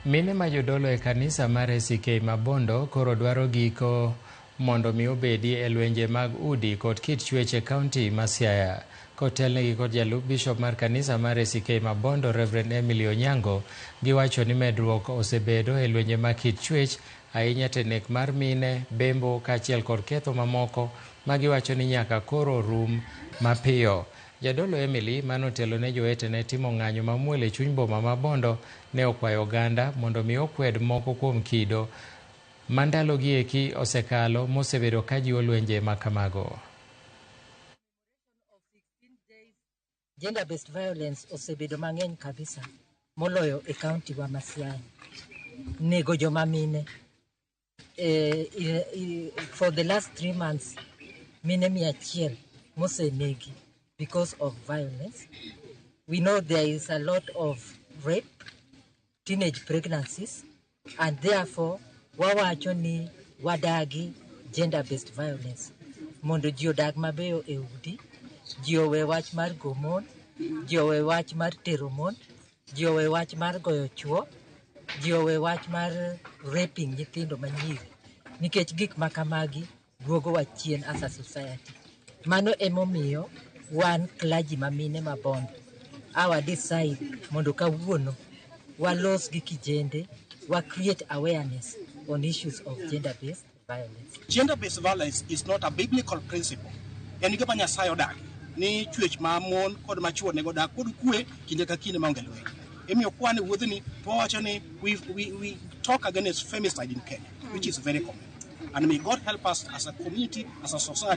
Mine ma jodolo e kanisa mar ACK Mabondo koro dwaro giko mondo mi obedi e lwenje mag udi kod kit chwech e kaunti ma Siaya. Kotelnegi kod jalup bishop mar kanisa mar ACK Mabondo Reverend Emily Onyango, giwacho ni medruok osebedo e lwenje mag kit chwech ahinya to nek mar mine, bembo kaachiel kod ketho mamoko ma giwacho ni nyaka koro rum mapiyo. Jadolo Emily manotelo ne jowetene timo ng'anyo mamuol e chuny boma ma Bondo ne okwayo oganda mondo mi okwed moko kuom kido ma ndalogi eki osekalo mosebedo ka jiwo lwenje ma kamago. Gender based violence osebedo mang'eny kabisa moloyo e kaunti wa ma Siaya. Nego joma mine. For the last 3 months, mine 100 mosenegi because of violence. We know there is a lot of rape, teenage pregnancies, and therefore wawacho ni wadagi gender based violence mondo ji odag mabeyo e udi, ji owe wach mar go mon, ji owe wach mar tero mon, ji owe wach mar goyo chuo, ji owe wach mar raping nyithindo manyiri nikech gik ma kamagi duogowa chien as a society. Mano emomiyo wan clergy ma mine ma Bondo awa decide mondo kawuono walos gi kijende wa create awareness on issues of gender based violence. Gender-based violence is not a biblical principle. En gima Nyasaye odagi ni chwech ma mon kod ma chwo onego odag kod kwe kinde ka kinde maonge lweny. Imiyo kwan e wuodhni to wawacho ni we talk against femicide in Kenya, which is very common. And may God help us as a community, as a society.